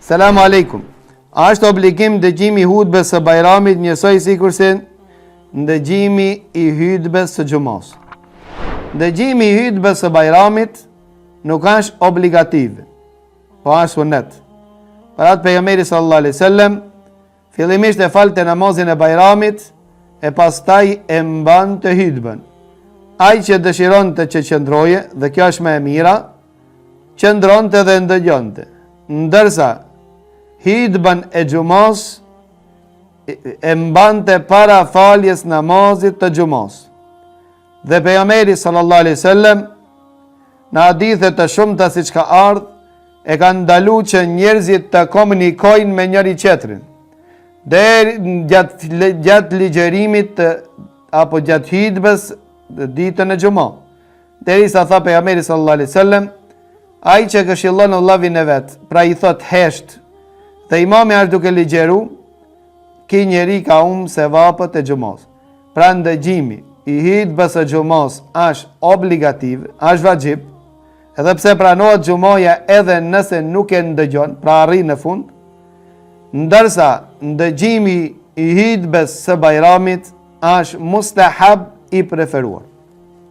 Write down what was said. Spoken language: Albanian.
Selam aleikum. A është obligim dëgjimi i hutbes së Bajramit njësoj sikurse ndëgjimi i hutbes së xhumasë? Ndëgjimi i hutbes së Bajramit nuk është obligativ, po është sunet. Për atë pejgamberi sallallahu alaihi wasallam Fillimisht e falte namazin e Bajramit e pastaj e mbante hutbën. Ai që dëshironte që qëndroje, dhe kjo është më e mira, qëndronte dhe ndëgjonte. Ndërsa hutbën e xhumasë e mbante para faljes namazit të xhumasë. Dhe pejgamberi sallallahu alaihi wasallam në hadithe të shumta siç ka ardhë, e ka ndalu që njerëzit të komunikojnë me njëri tjetrin. Deri gjatë gjatë ligjërimit të, apo gjatë hutbes ditën e xhuma. Derisa tha pejgamberi sallallahu alaihi wasallam, ai që këshillon vllavin e vet, pra i thot hesht, dhe imami është duke ligjëru, ky njeri ka hum sevapet e xhumasë. Pra ndëgjimi i hutbes së xhumasë është obligativ, është vaxhib, Edhe pse pranohet xhumaja edhe nëse nuk e ndëgjon, pra arrin në fund, ndërsa ndëgjimi i hutbes së Bajramit është mustahab i preferuar.